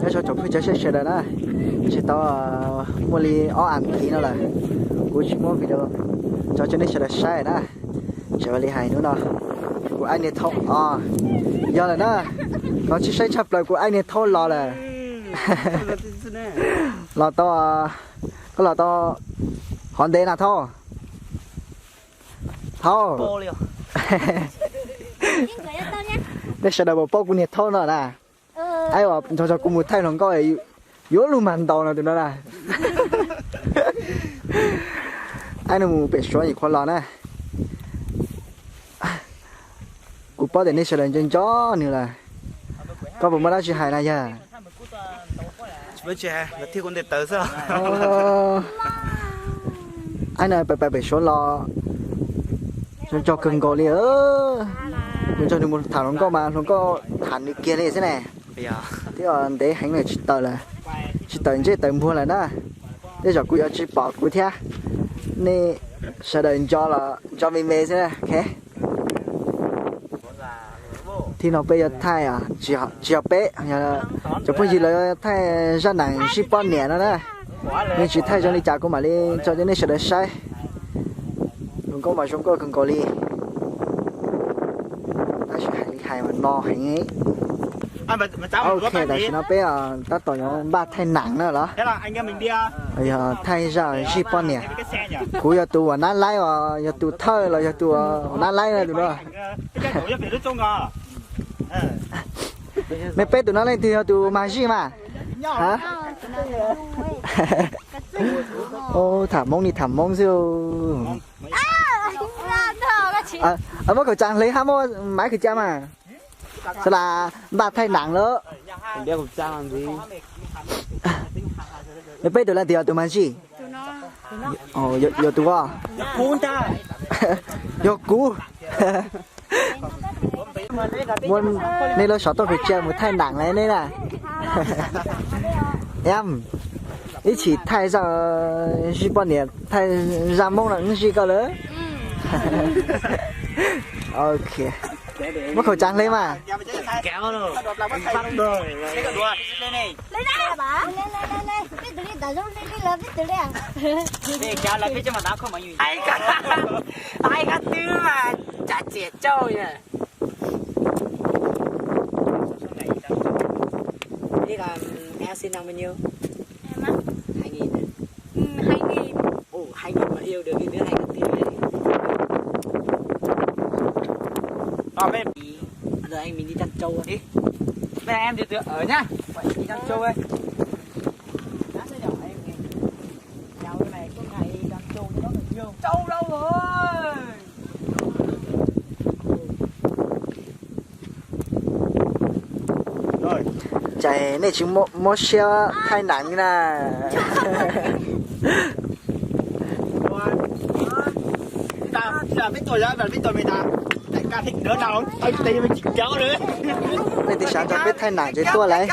Nyob zoo tsoom phooj ywg sawv daws na, tsis tau muaj li ob as thiv no lawm, kuv tsis muab video tso rau nej sawv daws saib na. Tsis ua li hais hnub no kuv aib niag thaub os, yog lawm na, qhov tshwj xeeb tshaj plaws kuv aib niag thaub los lawm. Los tau, koj los tau hov ntev na thaub? Thaub, nej sawv daws puas paub kuv niag thaub no na? Aib, nrog nrog kuv mus thaij hluas nkauj yuav luag mag ntaus no tus no na. Aib, nws mus pem Suav ib qho los na. Kuv paub tias nej sawv daws nco nco nws lawm. Koj puas muaj dab tsi hais na yawg? Aib, no pais pais pem Suav los zoo nraug kawg nkaus li. Kuv nrog nws mus tham hluas nkauj mas hluas nkauj tham nws kiag li xwb ne. Thiab ntev heev lawm tsis tawm lawm, tsis tawm ntsej tawm muag lawm na. Tej zaum kuv yuav tsis pom kuv thiab. Nej sawv daws nco los nco me me xwb na. Thib no peb yuav thaij, tsis yog peb, cov phooj ywg lawv thaij zaj neeg zij poj niam no na. Nws tsis thaij zoo li cas kuv mam li tso rau nej sawv daws saib. Hluas nkauj mas zoo nkauj kawg nkaus li. Tab sis hais li hais mas no heev. Ok, tam sim no peb tab tom yuav npaj thaij neeg na los? Yog thaij zaj zij poj niam. Kuv yog tus uas nab laib os, yog tus thawj los yog tus uas nab laib na tus no. Nej peb tus no leej twg yog tus mag zij mas? Tham Hmoob ni tham Hmoob xwb. Muab khaum tsaa hle hab muab maiv khaum tsaa mas. Sawv daws npaj thaij neeg lawm. Nej peb tus leej twg yog tus mag zij? Yog tus os. Yog kuv. Muab nej lub xov tooj khaum tsaa mus thaij neeg lawm nej na. Ib chim thaij zaj zij poj niam, thaij zaj Hmoob no wb zij koj lawm. Ok. Muab khaum tsaa hle mas. Aib, kab twb mas tsav txiam tsauj na. Em xin năm bao nhiêu? Hai nghìn. Ồ, hai nghìn mà yêu được cái đứa hai nghìn tiền này. Rồi anh mình đi chăn trâu. Đi. Bây giờ em từ từ ở nhá. Anh đi chăn trâu đây. Trâu đâu rồi? Ces nej tsis muab siab thaij neem li na. Nej twb xav nrog peb thaij neem ces tuaj lauj.